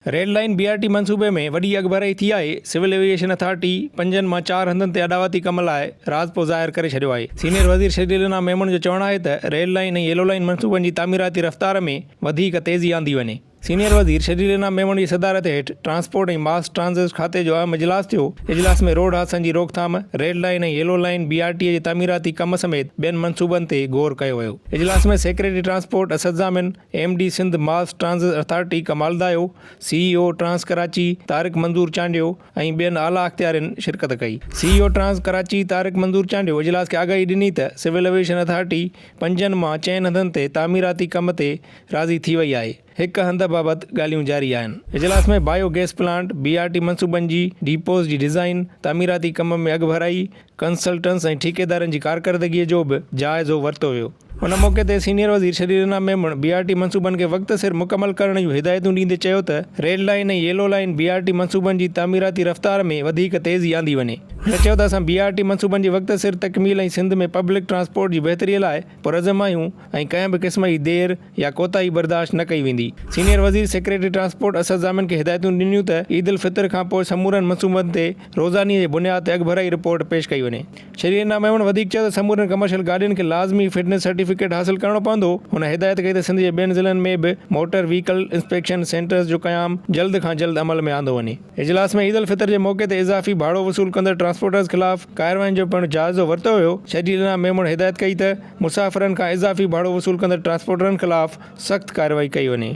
Rail line B R T منصوبي ۾ وڏي اڳڀرائي ٿي آهي، سول ايوي ايشن اٿارٽي پنجن مان چار هنڌن تي اڏاوتي ڪم لاء راضپو ظاهر ڪري ڇڏيو آهي. سينيئر وزير شرجيل انعام ميمڻ جو چوڻ آهي ته ريل لائين ۽ ييلو لائين منصوبن جي تعميراتي رفتار ۾ وڌيڪ تيزي آندي وڃي. سينيئر وزير شرجيل انعام ميمڻ جي صدارت هيٺ ٽرانسپورٽ ۽ ماس ٽرانزٽ کاتي جو اهم اجلاس ٿيو، اجلاس ۾ روڊ حادثن جي روڪٿام، rail line ۽ yellow line B R T جي تعميراتي ڪم سميت ٻين منصوبن تي غور ڪيو ويو. اجلاس ۾ secretary transport Asad Zamin, M D Sindh mass transit authority Kamal Dayo, C E O trans Karachi Tariq Manzoor Chandio ۽ ٻين اعليٰ اختيارين شرڪت ڪئي. C E O trans Karachi Tariq Manzoor Chandio اجلاس کي آگاهي ڏني ته سول ايويشن اٿارٽي پنجن مان چئن هنڌن تي تعميراتي ڪم تي راضي ٿي وئي آهي، هڪ هنڌ بابت ڳالهيون جاري آهن. اجلاس ۾ bio gas plant, B R T منصوبن جي ڊيپوز جي ڊيزائن، تعميراتي ڪم ۾ اڳڀرائي، ڪنسلٽنٽس ۽ ٺيڪيدارن جي ڪارڪردگي جو به جائزو ورتو ويو. ان موقعي تي سينيئر وزير شريرنا ميمڻ بي آر ٽي منصوبن کي وقت سر مڪمل ڪرڻ جون هدايتون ڏيندي چيو ته rail line ۽ yellow line B R T منصوبن جي تعميراتي رفتار ۾ وڌيڪ تيزي آندي وڃي. هن چيو ته اسان بي آر ٽي منصوبن جي وقت سر تڪميل ۽ سنڌ ۾ پبلڪ ٽرانسپورٽ جي بهتري لاء پرعزم آهيون ۽ ڪنهن به قسم جي دير يا ڪوتاهي برداشت نه ڪئي ويندي. سينيئر وزير سيڪريٽري ٽرانسپورٽ اسد ضامن کي هدايتون ڏنيون ته عيد الفطر کانپوء سمورن منصوبن تي روزاني جي بنياد تي اڳڀرائي رپورٽ پيش ڪئي وڃي. شرينا ميمڻ وڌيڪ چيو ته سمورين ڪمرشل گاڏين کي لازمي فٽنس سرٽيفڪيٽ حاصل ڪرڻو پوندو. هن هدايت ڪئي ته سنڌ جي ٻين ضلعن ۾ به موٽر وهيڪل انسپيڪشن سينٽرز جو قيام جلد کان جلد عمل ۾ آندو وڃي. اجلاس ۾ عيد الفطر جي موقعي تي اضافي ڀاڙو وصول ڪندڙ ٽرانسپورٽرز خلاف ڪاررواين جو پڻ جائزو ورتو ويو. شرجيل انعام ميمڻ هدايت ڪئي ته مسافرن کان اضافي ڀاڙو وصول ڪندڙ ٽرانسپورٽرن خلاف سخت ڪارروائي ڪئي وڃي.